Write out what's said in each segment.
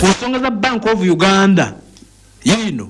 Ku nsonga za Bank of Uganda yiino,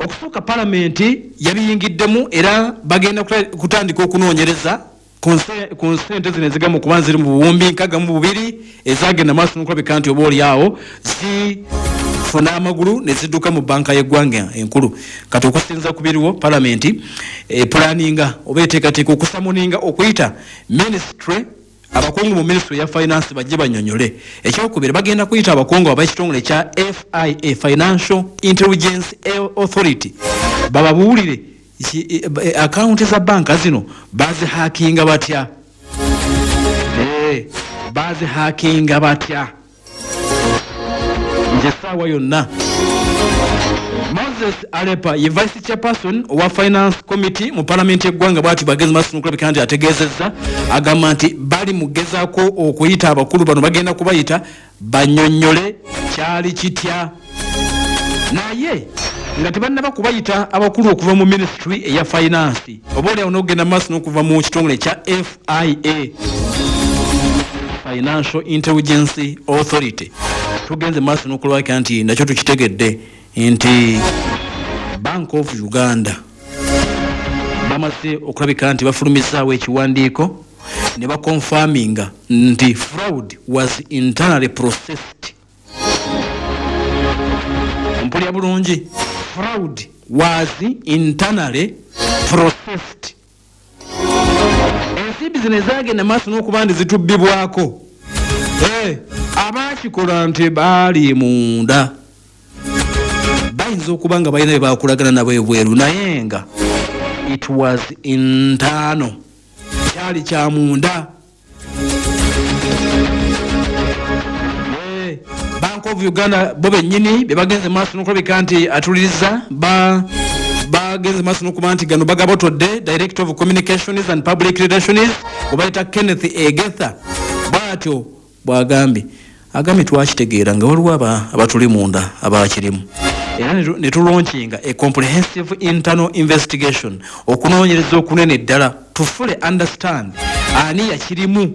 okusooka palamenti yabiyingiddemu era bagenda kutandika okunoonyereza ku nsente zino ezigamu kuba ziri mu 1062 ezagenda maaso nokulabika nti oba oliawo zifuna amagulu ne zidduka mu banka y'eggwanga enkulu. Kati okusinza ku biriwo, palamenti epulaninga oba eteekateeka okusummoninga, okuyita ministry, abakungu mu ministry ya finance bajje banyonyole. Ekyokubiri, bagenda kuyita abakungu ab'ekitongole kya FIA, Financial Intelligence Authority, bababuulire akawunti za banka zino bazihackinga batya. Bazihackinga batya? Nze essaawa yonna Moses Aleper ye vice chairperson owa finance committee mu palamenti y'eggwanga, bwati bagezi maaso nokulabika nti ategeezezza, agamba nti bali mugezaako okuyita abakulu bano, bagenda kubayita banyonyole kyali kitya. Naye nga tebannaba kubayita abakulu okuva mu ministry eya finance oba oliawo n'okugenda mu maaso n'okuva mu kitongole kya FIA, Financial Intelligence Authority, tugenze maaso n'okulwakira nti nakyo tukitegedde nti Bank of Uganda bamaze okulabika nti bafulumizaawo ekiwandiiko ne baconfirminga nti fraud was internally processed. Mpulya bulungi, fraud was internally processed. Ensimbi zino ezagenda maaso n'okuba nti zitubbibwako, abakikola nti baali munda, bayinza okuba nga balina bye bakulagana nabo ebweru, naye nga it was internal, kyali kya munda. Bank of Uganda bo bennyini be bagenze maaso n'okulabika nti atuliriza ba bagenze maaso n'okuba nti gano bagabotodde. Director of Communications and Public Relations obayita Kenneth Egetha bw'atyo bw'agambye, agambye twakitegeera nga waliwo abatuli munda abakirimu era ne tulaunchinga a comprehensive internal investigation, okunoonyereza okunene ddala to fully understand ani yakirimu.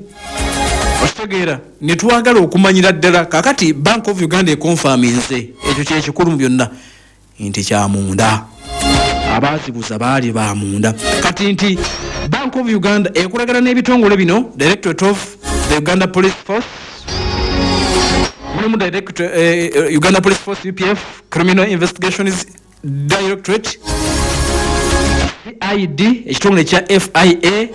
Okitegeera, ne twagala okumanyira ddala. Kakati Bank of Uganda econfirminze ekyo kyekikulu mu byonna nti kyamunda, abazibuza baali bamunda. Kati nti Bank of Uganda ekolagana n'ebitongole bino: Directorate of the Uganda Police Force, mulimu Director, Uganda Police Force, UPF, Criminal Investigations Directorate, CID, ekitongole kya FIA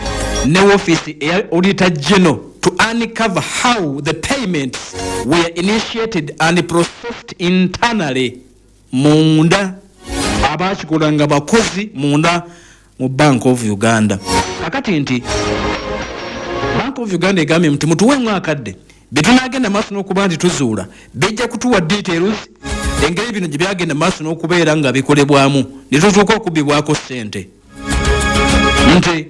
ne office eya Auditor General to uncover how the payments were initiated and processed internally, munda, abakikola nga bakozi munda mu Bank of Uganda. Kakati nti Bank of Uganda egambye nti mutuweemu akadde, byetunagenda maaso n'okuba nti tuzuula bijja kutuwa details engeri bino gye byagenda maaso n'okubeera nga bikolebwamu ne tutuuka okubbibwako ssente, nti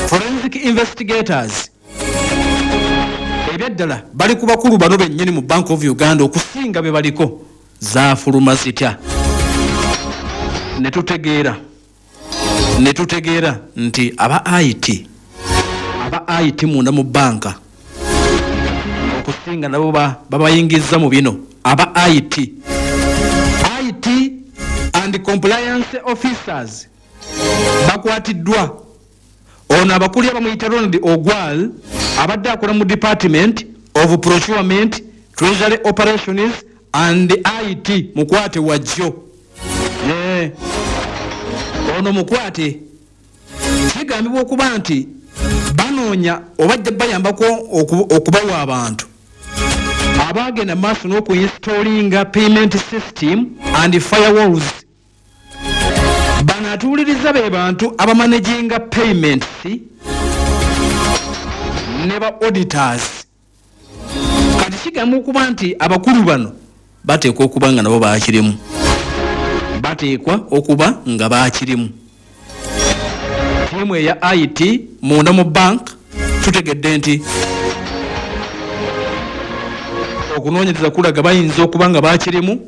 forensic investigators ebyaddala bali ku bakulu bano bennyini mu Bank of Uganda okusinga be baliko. Zaafuluma zitya? Ne tutegeera nti aba IT munda mu banka okusinga nabo babayingiza mu bino. Aba IT and compliance officers bakwatiddwa. Ono abakulira bamuyita Ronald Ogwal, abadde akola mu Department of Procurement, Treasury Operations and IT. Mukwate wajjo. Ono mukwate, kigambibwa okuba nti banoonya obajja bayambako okubawa abantu abagenda maaso n'okuinstallinga payment system and firewalls. Bano atuwuliriza be bantu abamanaginga payments ne ba auditors. Kati kigamba okuba nti abakulu bano bateekwa okuba nga nabo bakirimu, bateekwa okuba nga bakirimu. Tiimu eya IT munda mu bank, tutegedde nti okunoonyereza kulaga bayinza okuba nga bakirimu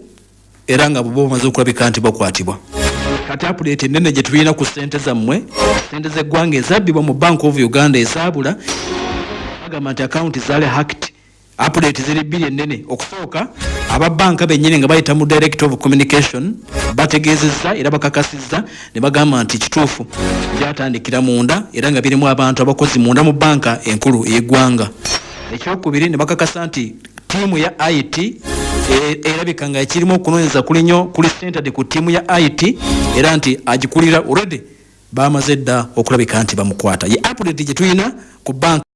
era nga buba bamaze okulabika nti bakwatibwa. Kati update enene gye tulina ku ssente zammwe, ssente z'eggwanga ezabbibwa mu Bank of Uganda ezaabula, bagamba nti akawunti zaali hacked. Update ziri bbiri ennene. Okusooka, aba banka bennyini nga bayita mu director of communication bategeezezza era bakakasizza ne bagamba nti kituufu byatandikira munda era nga birimu abantu abakozi munda mu banka enkulu ey'eggwanga. Ekyokubiri, ne bakakasa nti ttiimu ya IT erabika nga ekirimu okunoonyeza kuli nnyo kuli centered ku ttiimu ya IT, era nti agikulira already bamaze dda okulabika nti bamukwata. Ye update gye tulina ku banka.